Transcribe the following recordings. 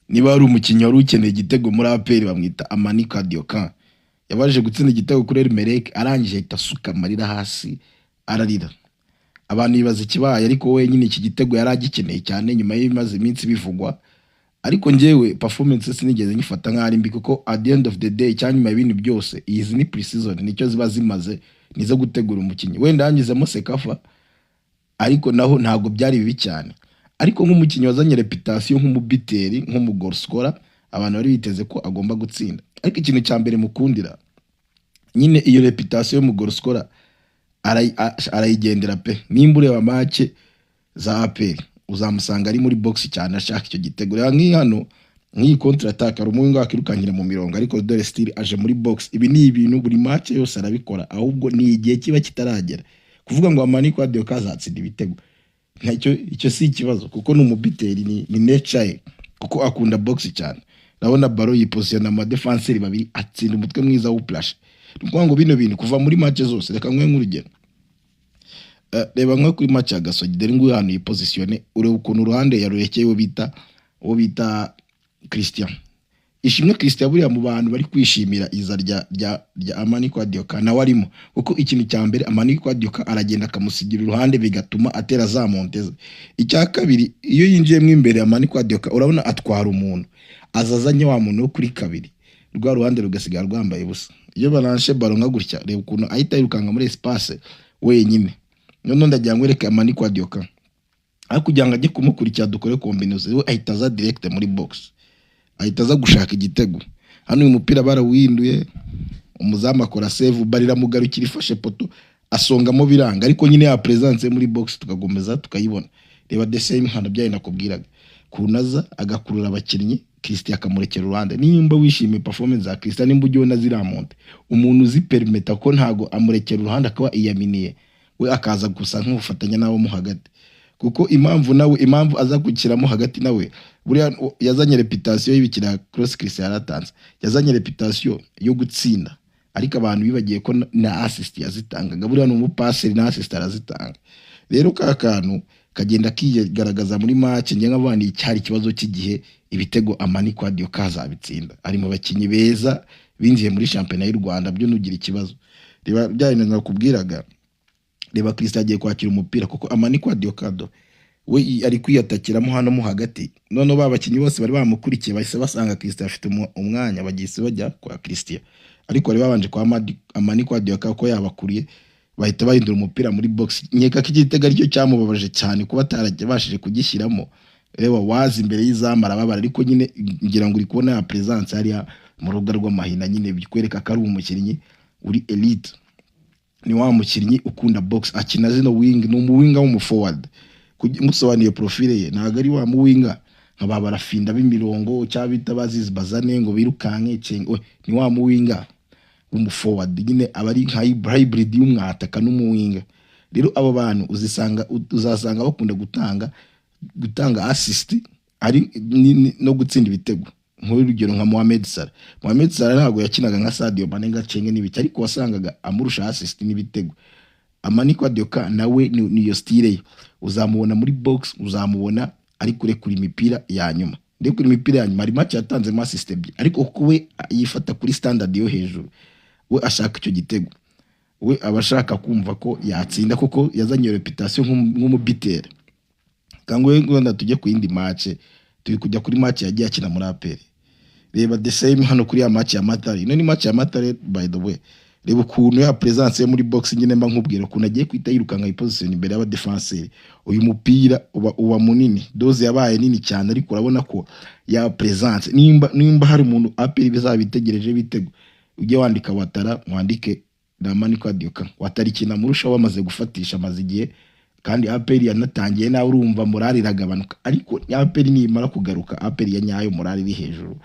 Niba hari umukinnyi wari ukeneye igitego muri APR, bamwita Amani Kwadioka. Yabashije gutsinda igitego kuri Al Merreikh, arangije ahita asuka amarira hasi, ararira. Abantu bibaza ikibaye, ariko wenyine iki gitego yari agikeneye cyane nyuma y'ibimaze iminsi bivugwa. Ariko njyewe performance sinigeze nyifata nk'aho ari mbi, kuko at the end of the day, cyangwa nyuma y'ibintu byose, izi ni pre-season, nicyo ziba zimaze, nizo gutegura umukinnyi. Wenda yanyuzemo CECAFA, ariko naho ntabwo byari bibi cyane. Ariko nk'umukinnyi wazanye reputation nk'umubuteur, nk'umugoal scorer, abantu bari biteze ko agomba gutsinda. Ariko ikintu cya mbere mukundira nyine, iyo reputation y'umugoal scorer arayigendera pe. Nimba ureba match za APR, uzamusanga ari muri box cyane, ashaka icyo gitego. Reba nk'iyi hano, nk'iyi contre attaque, hari umuwinger wakirukankira mu mirongo, ariko dore still aje muri box. Ibi ni ibintu buri match yose arabikora, ahubwo ni igihe kiba kitaragera. Kuvuga ngo Amani Kwadioka azatsinda ibitego, ntacyo, icyo si ikibazo, kuko ni umubuteur, ni nature ye, kuko akunda box cyane. Urabona ballon yiposiyona mu badéfenseurs babiri, atsinda umutwe mwiza w'uplashe. Ni ukuvuga ngo bino bintu kuva muri match zose, reka nkwe nk'urugero. Reba nko kuri match ya Gasogi, dore nguyu hano yiposiyone. Ureba ukuntu uruhande yarurekeye uwo bita Christian Ishimwe. Christian buriya mu bantu bari kwishimira iza rya Amani Kwadioka nawe arimo, kuko ikintu cya mbere, Amani Kwadioka aragenda akamusigira uruhande, bigatuma atera za montées ze. Icya kabiri, iyo yinjiyemo imbere Amani Kwadioka, urabona atwara umuntu, aza azanye wa muntu wo kuri kabiri, rwa ruhande rugasigara rwambaye ubusa. Iyo balancé ballon nka gutya, reba ukuntu ahita yirukanka muri espace wenyine. Noneho ndagira ngo wereke Amani Kwadioka, aho kugira ngo ajye kumukurikira dukore combinaison, we ahita aza direct muri box, ahita aza gushaka igitego. Hano uyu mupira barawuhinduye, umuzamu akora save, ballon iramugarukira ifashe poteau, asongamo biranga, ariko nyine ya presence muri box tugakomeza tukayibona. Reba the same hano, byayo nakubwiraga, kunaza agakurura abakinnyi, Christian akamurekera uruhande. Nimba wishimiye performance za Christian, nimba ujya ubona ziriya montées, umuntu uzi perimeta ko ntago amurekera uruhande, akaba iyaminiye we, akaza gusa nk'ufatanya n'abo mo hagati. Kuko impamvu nawe, impamvu aza gukiramo hagati, nawe buriya yazanye reputation y'ibikira cross Christian yaratanze, yazanye reputation yo gutsinda, ariko abantu bibagiye ko na assist yazitangaga. Buriya ni umupasseur, na assist arazitanga. Rero ka kantu kagenda kigaragaza muri match. Njye nk'abandi, cyari ikibazo cy'igihe. Ibitego Amani Kwadioka kazabitsinda, ari mu bakinnyi beza binjiye muri shampiyona y'u Rwanda, byo nugira ikibazo. Reba bya bintu nakubwiraga, reba Christian agiye kwakira umupira, kuko Amani Kwadioka do we ari kwiyatakiramo hano mo hagati. Noneho ba bakinnyi bose bari bamukurikiye bahise basanga Christian afite umwanya, bagise bajya kwa Christian, ariko bari babanje kwa Amani Kwadioka ko yabakuriye, bahita bahindura umupira muri box. Nkeka ko igitego aricyo cyamubabaje cyane, kuba atarabashije kugishyiramo. Reba wazi imbere y'izamu arababara, ariko nyine ngira ngo uri kubona ya presence hariya mu rubuga rw'amahina, nyine bikwereka ko ari umukinnyi uri elite. Ni wa mukinnyi ukunda box, akina zino wing, ni umuwinger w'umuforward. Musobanuye profile ye, ntabwo ari wa muwinger nka ba Barafinda b'imirongo cyangwa bita bazizi bazane ngo birukanke cenge. We ni wa muwinger w'umuforward nyine, aba ari nka hybrid y'umwataka n'umuwinger. Rero abo bantu uzasanga bakunda gutanga assist ari no gutsinda ibitego. Nk'urugero nka Mohamed Salah. Mohamed Salah ntabwo yakinaga nka Sadio Mane ngo acenge n'ibiki, ariko wasangaga amurusha assist n'ibitego. Amani Kwadioka nawe ni iyo style ye. Uzamubona muri box, uzamubona ari kurekura imipira ya nyuma, ndekura imipira ya nyuma. Hari match yatanzemo assist ebyiri, ariko kuko we yifata kuri standard yo hejuru, we ashaka icyo gitego, we aba ashaka kumva ko yatsinda, kuko yazanye iyo reputation nk'umubuteur. Kangwe wenda tujye ku yindi match, turi kujya kuri match yagiye akina muri APR. Reba the same hano kuri ya match ya Mathare. Ino ni match ya Mathare, by the way. Reba ukuntu ya presence ye muri box nyine mba nkubwira, ukuntu agiye kwita yirukanka position imbere y'abadefenseur. Uyu mupira uba munini, dose yabaye nini cyane, ariko urabona ko ya presence, nimba hari umuntu APR bizaba bitegereje ibitego, ujye wandika Watara, wandike na Amani Kwadioka. Watara ikintu amurushaho, bamaze gufatisha, amaze igihe, kandi APR yanatangiye nawe, urumva morale iragabanuka. Ariko APR nimara kugaruka, APR ya nyayo, morale iri hejuru,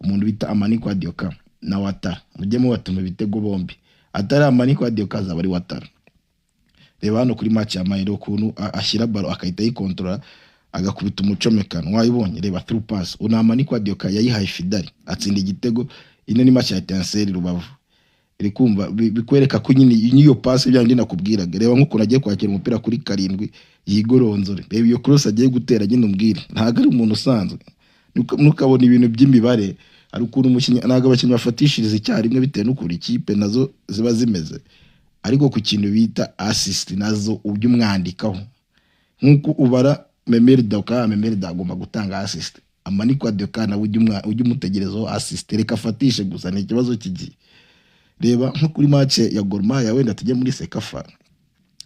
umuntu bita Amani Kwadioka na Watara mujye mubatuma ibitego bombi. Atari Amani Kwadioka, azaba ari Watara. Reba hano kuri match ya Mayiro, ukuntu ashyira ballon akahita ayikontorora, agakubita umucomekano, wayibonye? Reba through pass, una Amani Kwadioka yayihaye Fidali, atsinda igitego. Ino ni match ya Etincelle Rubavu. Iri kumva bikwereka ko nyine n'iyo passe, bya bindi nakubwiraga. Reba nk'ukuntu agiye kwakira umupira kuri karindwi, yigoronzore. Reba iyo cross agiye gutera, nyine umbwire, ntabwo ari umuntu usanzwe. Ntukabona ibintu by'imibare. Hari ukuntu umukinnyi, ntabwo abakinnyi bafatishiriza icyarimwe bitewe n'ukuntu ikipe nazo ziba zimeze, ariko ku kintu bita assist nazo ujye umwandikaho nk'uko ubara Memel Dao. Memel Dao agomba gutanga assist. Amani Kwadioka nawe ujye umutegerezaho assist. Reka afatishe gusa, ni ikibazo cy'igihe. Reba nko kuri match ya Gor Mahia, wenda tujye muri CECAFA,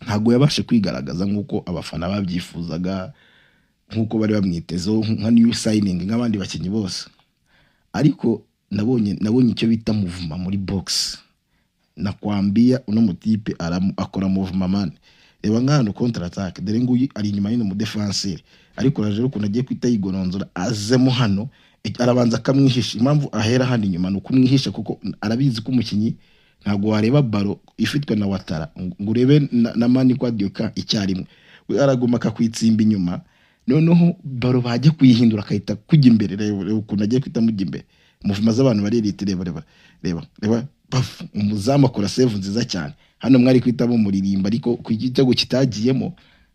ntabwo yabashe kwigaragaza nk'uko abafana babyifuzaga, nk'uko bari bamwitezeho nka new signing nk'abandi bakinnyi bose. Ariko nabonye icyo bita mouvement muri box. Nakwambia, uno mutipe akora mouvement, man. Reba nk'ahantu contre attaque, dore nguyu ari inyuma y'uno mudefanseri, ariko uraje ukuntu agiye kwita yigoronzora azemo hano, arabanza akamwihisha. Impamvu ahera hano inyuma ni ukumwihisha, kuko arabizi ko umukinnyi ntabwo wareba ballon ifitwe na Watara ngo urebe na Mani Kwadioka icyarimwe. We araguma akakwitsimba inyuma, noneho ballon bajya kuyihindura akahita kujya imbere. Reba, reba ukuntu agiye kwita mujya imbere. Mouvement z'abantu baririta. Reba, reba, reba, reba, paf, umuzamu akora save nziza cyane. Hano mwari kwita mumuririmba, ariko ku gitego kitagiyemo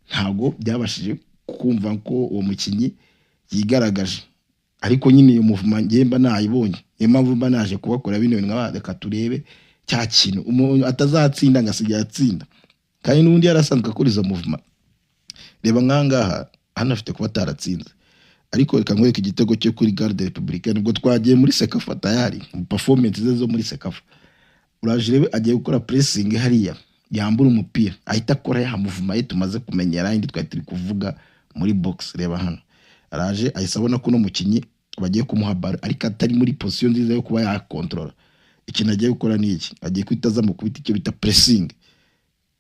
ntabwo byabashije kumva ko uwo mukinnyi yigaragaje. Ariko nyine iyo mouvement ngiye mba nayibonye, niyo mpamvu mba naje kubakora bino bintu nkaba reka turebe cya kintu umuntu atazatsinda ngo asigaye atsinda, kandi n'ubundi yarasanzwe akora izo mouvement. Reba nkangaha, hano afite kuba ataratsinze, ariko reka nkwereke igitego cyo kuri Garde Républicaine. Ubwo twagiye muri CECAFA tayari, mu performance ze zo muri CECAFA. Uraje urebe, agiye gukora pressing hariya, yambura umupira, ahita akora ya mouvement ye tumaze kumenyera, indi twari turi kuvuga muri box. Reba hano, araje, ahise abona ko uno mukinnyi bagiye kumuha ballon, ariko atari muri position nziza yo kuba yakontorora. Ikintu agiye gukora ni iki? Agiye guhita aza mu kubita icyo bita pressing,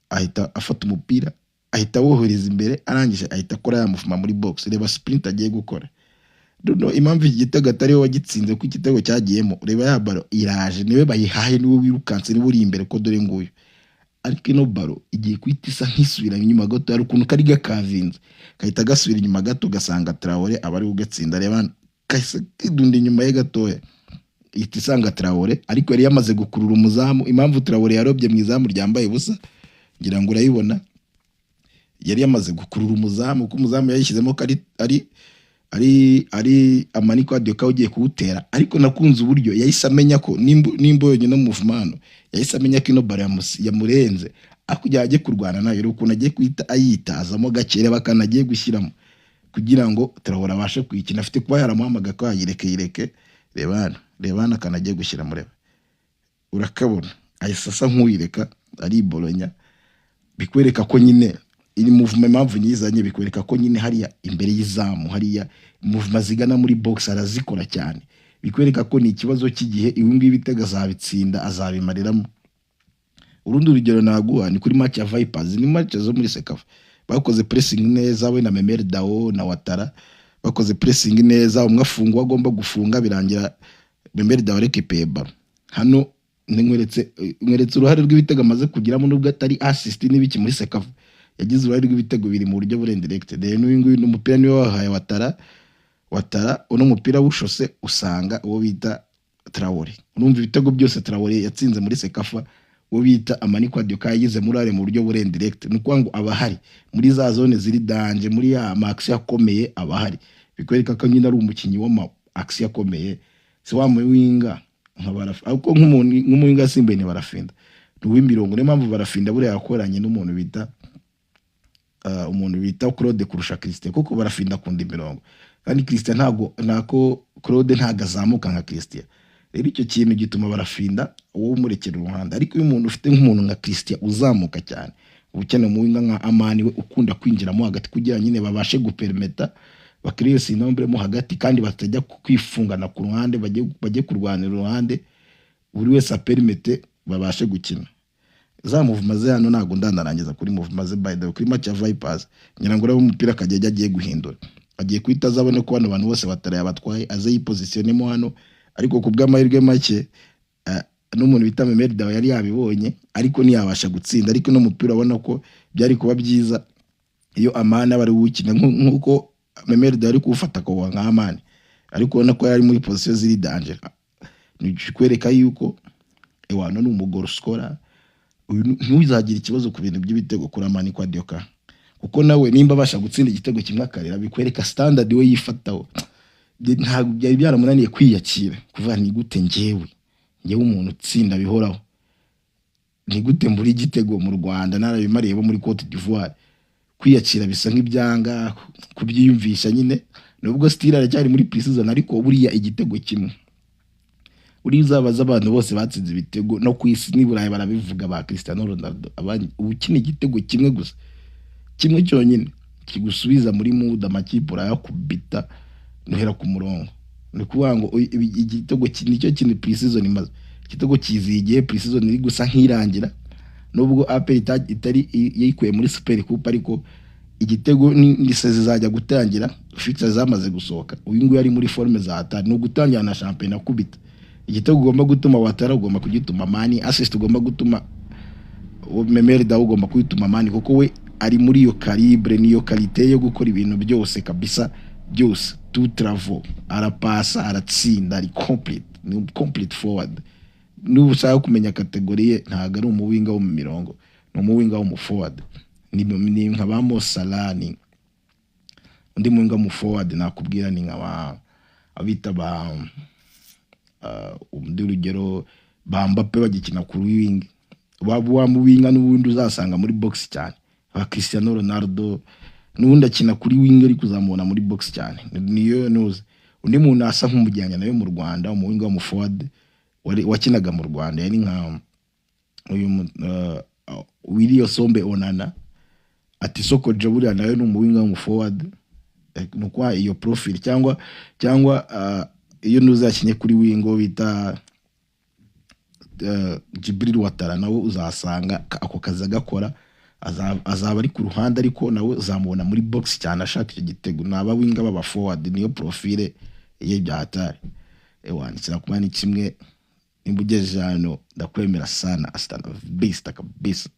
ahita afata umupira, ahita awohereza imbere, arangije ahita akora ya mouvement muri box. Reba sprint agiye gukora. Noneho impamvu iki gitego atari we wagitsinze, kuko igitego cyagiyemo, reba ya ballon iraje, niwe bayihaye, niwe wirukanse, niwe uri imbere, ko dore nguyu. Ariko ino ballon igiye guhita isa nk'isubira inyuma gato, hari ukuntu kari gakavinze, gahita gasubira inyuma gato, ugasanga Traore aba ari ugatsinda. Reba hano, kahise kidunda inyuma ye gatoya, ihita isanga Traore, ariko yari yamaze gukurura umuzamu. Impamvu Traore yarobye mu izamu ryambaye ubusa, ngira ngo urayibona, yari yamaze gukurura umuzamu, kuko umuzamu yayishyizemo ko ari Amani Kwadioka ugiye kuwutera. Ariko nakunze uburyo yahise amenya ko nimba yonyine mu hano, yahise amenya ko ino ballon yamurenze, aho kugira ajye kurwana nayo. Rero ukuntu agiye guhita ayitazamo gake, reba akantu agiye gushyiramo kugira ngo Traore abashe kuyikina. Afite kuba yaramuhamagaye ko yayireke, yireke. Reba hano, reba hano akantu agiye gushyiramo, reba, urakabona ahise asa nk'uyireka, ariboronya. Bikwereka ko nyine iri mouvement, impamvu nyizanye, bikwereka ko nyine hariya imbere y'izamu, hariya mouvement zigana muri box arazikora cyane. Bikwereka ko ni ikibazo cy'igihe, ibi ngibi ibitego azabitsinda, azabimariramo. Urundi rugero naguha ni kuri match ya Vipers, ni match zo muri CECAFA. Bakoze pressing neza, we na Memel Dao na Watara bakoze pressing neza, umwe afunga uwo agomba gufunga, birangira Memel Dao récupéré ballon. Hano nkweretse uruhare rw'ibitego amaze kugiramo, nubwo atari assist n'ibiki. Muri CECAFA yagize uruhare rw'ibitego biri mu buryo buri indirect. Rero n'uyu nguyu ni umupira niwe wahaye Watara. Watara uno mupira wushose usanga uwo bita Traore. Urumva ibitego byose Traore yatsinze muri CECAFA, uwo bita Amani Kwadioka yagize muri are mu buryo buri indirect. Ni ukuvuga ngo aba ahari muri za zone ziri danger, muri ya ma action akomeye aba ahari. Bikwereka ko nyine ari umukinnyi w'ama action akomeye, si wa muwinga nka Barafi, ariko nk'umuntu nk'umuwinga asimbuye ni Barafinda, ni uw'imirongo. Niyo mpamvu Barafinda buriya yakoranye n'umuntu bita umuntu bita Claude kurusha Christian, kuko Barafinda akunda imirongo, kandi Christian ntago, nako Claude ntago azamuka nka Christian. Rero icyo kintu gituma Barafinda wowe umurekera uruhande. Ariko iyo umuntu ufite nk'umuntu nka Christian uzamuka cyane, uba ukeneye umuwinga nka Amani, we ukunda kwinjiramo hagati, kugira nyine babashe guperimeta, bakiriye surnombre mo hagati, kandi batajya kwifungana ku ruhande, bajye kurwanira uruhande, buri wese aperimete babashe gukina za mouvement ze. Hano ntabwo ndanarangiza kuri mouvement ze, by the way. Kuri match ya Vipers, ngira ngo urebe umupira akajya ajya agiye guhindura, agiye guhita azabone ko bano bantu bose bataraye abatwaye, aze yipositionnemo hano. Ariko ku bw'amahirwe make, n'umuntu bita Memel Dao yari yabibonye, ariko ntiyabasha gutsinda. Ariko uno mupira urabona ko byari kuba byiza iyo Amani aba ari uwukina, nk'uko Memel Dao ari kuwufata akawuha nka Amani, ariko ubona ko yari muri position ziri danger. Ni kwereka yuko ewano ni umugore uskora uyu, ntuzagire ikibazo ku bintu by'ibitego kuri Amani Kwadioka, kuko nawe nimba abasha gutsinda igitego kimwe akarira, bikwereka standard we yifataho. Ntabwo byari byaramunaniye kwiyakira, kuvuga: "Ni gute njyewe umuntu utsinda bihoraho, ni gute mbura igitego mu Rwanda narabimariye bo muri Cote d'Ivoire?" Kwiyakira bisa nk'ibyanga kubyiyumvisha nyine, nubwo still aracyari muri pre-season. Ariko buriya igitego kimwe, buriya uzabaza abantu bose batsinze ibitego no ku isi n'i Burayi barabivuga, ba Cristiano Ronaldo, ukina igitego kimwe gusa, kimwe cyonyine kigusubiza muri mood, amakipe urayakubita nuhera ku murongo. Ni ukuvuga ngo igitego nicyo kintu pre-season imaze. Igitego kiziye igihe pre-season iri gusa nk'irangira, nubwo APR itari yikuye muri Super Coupe, ariko igitego ni saison izajya gutangira, fixtures zamaze gusohoka, uyu nguyu ari muri forme za hatari. Ni ugutangira na shampiyona akubita igitego. Ugomba gutuma Ouattara, ugomba kugituma Mani, assist ugomba gutuma Memel Dao, ugomba kuyituma Mani, kuko we ari muri iyo calibre, niyo qualité yo gukora ibintu byose kabisa, byose, tout travaux, arapasa, aratsinda, ari complete, ni complete forward. Niba ushaka kumenya catégorie ye, ntabwo ari umuwinger wo mu mirongo, ni umuwinger wo mu forward, ni nka ba Mo Salah. Ni undi muwinger mu forward nakubwira, ni nka ba abita ba undi urugero ba Mbappe bagikina kuri wing, waba wa muwinger n'ubundi uzasanga muri box cyane, ba Cristiano Ronaldo n'ubundi akina kuri wing ariko uzamubona muri box cyane. Niyo nuzi undi muntu asa nk'umujyanye nawe mu Rwanda, umuwinger wo mu forward wakinaga mu Rwanda, yari nka uyu Willy Osombe Onana ati Sokojo, buriya nawe ni umuwinger wo mu forward. Ni ukuha iyo profile, cyangwa iyo nuzi yakinye kuri wing uwo bita Djibril Ouattara, nawe uzasanga ako kazi agakora, azaba ari ku ruhande, ariko nawe uzamubona muri box cyane ashaka icyo gitego. Ni aba winger baba forward, niyo profile ye bya hatari. Ewa, kumwe ni kimwe. Nimba ugejeje hano, ndakwemera sana. Hasta la vista kabisa.